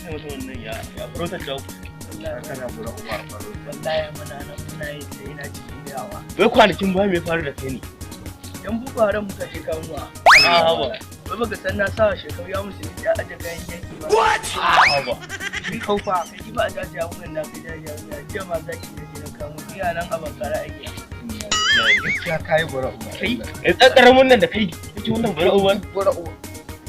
Kai mutumin nan ya farautar da ku. Wallahi. Kana bura uba a farauta. Wallahi muna nan muna yin da ina cikin yawa. Wai kwanakin baya me faru da kai ne? Yan Boko Haram muka je kamuwa. A haba. Wai baka san na sa shekaru ya musulunci a aje kayan yaki ba? A haba. Shekau fa kai ba a jaji mun na kai jaji mun jiya ma zaki da je na kamo iya nan a bankara ake. Gaskiya kai bura uba. Kai. Eh, ɗan ƙaramin nan da kai kake wannan bura uban. Bura uba.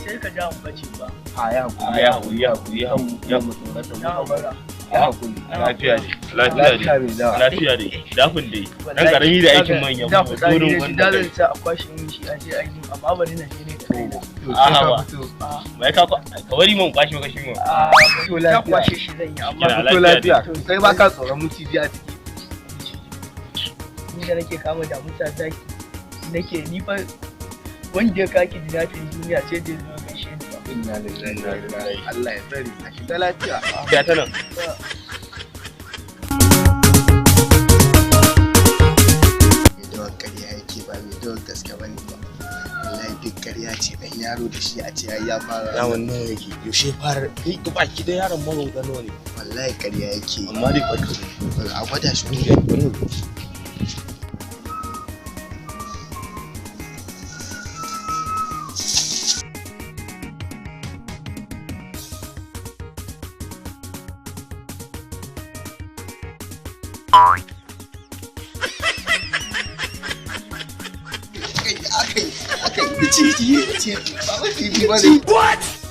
Sai ka ja mu bace ba. A ya hakuri. A ya hakuri, ya hakuri, ya hakuri, ya Mu tsorata mu. Na habara. Ya hakuri. Lafiya ne. Lafiya ne. Lafiya mai dawa. Lafiya ne. Dafin dai. Dan ƙarami da aikin manya. Da fitsari Burin ne wanda da kai. zan sa a kwashe min shi a je a yi, amma bari na je ne da kaina. To sai ka A'a. fito. Bai ka bari mun kwashi maka shi mun. A Fito ta lafiya. kwashe shi zan yi amma Kira. Fito lafiya. To, Kai ba ka tsoron maciji a ciki? Ni da nake kama damusa, zaki nake ni fa, wanda ya kaki dinafin duniya sai da ya zo gaishe ni ba. Inna lillahi wa inna ilaihi. Allah ya tsare. A shiga lafiya. Ga ta nan. Mai dawar ƙarya yake, ba mai dawar gaske ba ne ba. Wallahi duk ƙarya ce, dan yaro da shi a ce ai ya fara. Yawon nawa yake? Yaushe fara? Kai ga baki da yaron magauta nawa ne? Wallahi ƙarya yake. Amma dai bari. A gwada shi. Bari. Akai akai, ciji ciji, ba maciji ba ne.